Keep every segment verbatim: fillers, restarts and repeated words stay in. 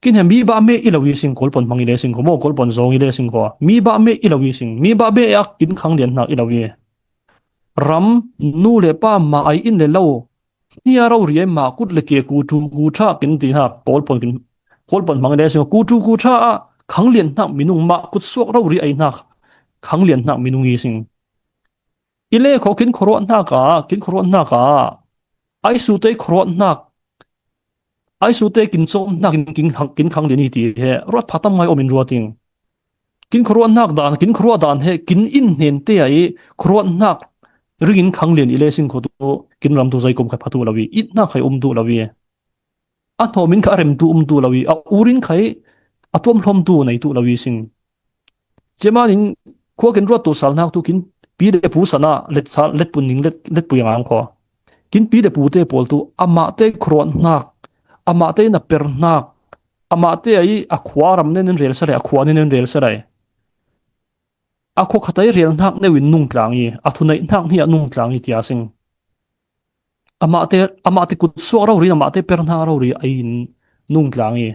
Kin he mi bah meh i lo i sing, Kawl pon hmang i le sing kho maw, Kawl pon zawng i le sing kho. Mi bah meh i lo i sing, mi bah meh a kin khanglian hnak i lo i. Ram, nu le pa, mah ai inn le lo, hnia rori ai mah kut le ke, kutu kuṭha kin ti hnak, Kawl pon kin, Kawl pon hmang i le sing kho. Kutu kuṭha ah khanglian hnak minung, mah kutsuak rori ai hnak khanglian hnak minung i sing. I le kho kin khuaruah hnak ah, kin khuaruah hnak ah, ai sute khuaruah hnak, ai sute kin cawm hnak in kin, kin khanglian i ti he ruat pha tam ngai om in ruat ing. Kin khuaruah hnak dan, kin khuaruah dan he kin in hnen te ah i khuaruah hnak ring in khanglian i le sing kho tu kin ram tu zei kum khai pha tu lo i, it hnak khai um tu lo i. A hnawm in kha a rem tu um tu lo i, a ur in khai a tuamhlawm tu nei tu lo i sing. Ciaman in khua kin ruat tu sal hnak tu kin pi le pu san ah let sal, let pun ning, let, let pui a ngang kho. Kin pi le pu te pawl tu amah te khuaruah hnak, amah te na per hnak, amah te ai a khua ram nen in rel sa lai, a khua nen in rel sa lai. A khua khat ai rel hnak neu in nung tlang i, a thuneih hnak hnih ah nung tlang i tia sing. Amah te, amah te kutsuak rori, amah te per hnak rori ai in nung tlang i.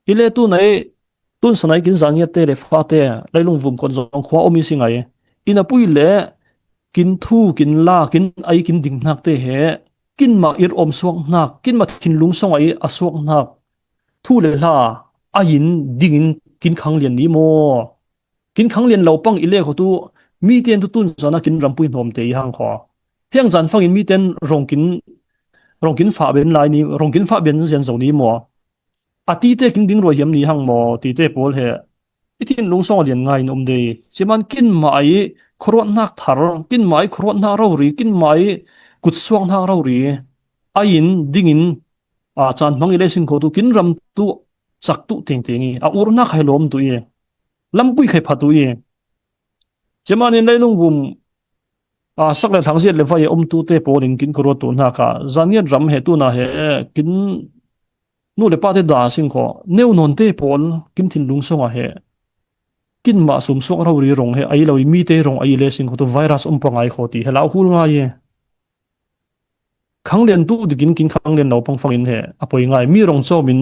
I le tu nai, tun sanai kin zan ngiat te le fa te, Leilung vum kon zong khua om i sing ai. Inn a pui le kin thu, kin la, kin ai, kin ding hnak te he, kin mah ir om suak hnak, kin mah thinlung song ai a suak hnak thu le hla ai in ding in kin khanglian ni maw? Kin khanglian lo pang i le kho tu, mi ten tu tun zan ah kin rampui hnawm te i hang kho. Heng zan fang in mi ten rong kin, rong kin fah ben lai ni, rong kin fah ben zian zo ni maw? A ti te kin ding ruai hiam ni hang maw? Ti te pawl he i thinlung song a lian ngai in um dei. Ciaman kin mah ai khuaruah hnak thar, kin mah ai khuaruah hnak rori, kin mah ai kutsuak hnak rori ai in ding in, a, caan hmang i le sing kho tu kin ram tu cak tu tengteng i, a ur hnak khai lawm tu i, lampui khai pha tu i. Ciaman in Leilung vum, a, sak le thlang, ziat le vai a um tu te pawl in kin khuaruah tu hnak ah zan ngiat ram he tu na he kin nu le pa te da sing kho, neu nawn te pawl kin thinlung song ah he kin mah sumsuak rori rong he ai lo i, mi te rong ai le sing kho tu virus um pah ngai kho ti he lau hul ngai i. Khanglian tu dikin kin khanglian lo pang fang in he a poi ngai. Mi rong cawm in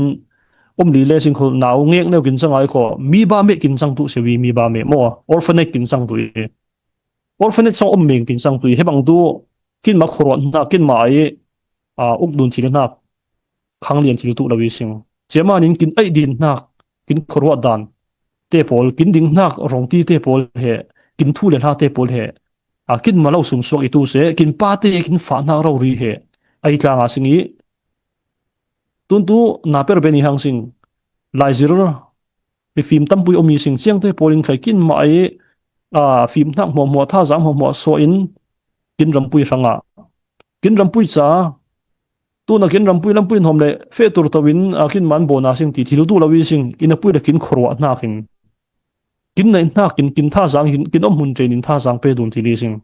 um li le sing kho, nau ngek neu kin cang ai kho, mi bah meh kin cang tu si i, mi bah meh maw, orphanage kin cang tu i. Orphanage song um meng kin cang tu i, he bang tu kin mah khuaruah hnak, kin mah ai, a, uk dun thil hnak khanglian thil tu lo i sing. Ciaman in kin aih din hnak, kin khuaruah dan te pawl, kin ding hnak rong ti te pawl he, kin thu le hla te pawl he, a, kin mah lo sumsuak i tu se, kin pa te kin fah hnak rori he ai tlang a sing i. Tun tu na per ben i hang sing, laizir i fim tampui om i sing, ciang te pawl in khai kin mah ai, a, fim hnak hmuahhmuah, thazaang hmuahhmuah suah in kin rampui hrang ah, kin rampui ca, tu na kin rampui lampui hnawm le feh tur to in, a, kin man bawn a sing ti thil tu lo i sing, inn a pui le kin khuaruah hnak in, kin neih hnak in, kin thazaang in, kin om hmun ṭen in thazaang pe dun thil i sing.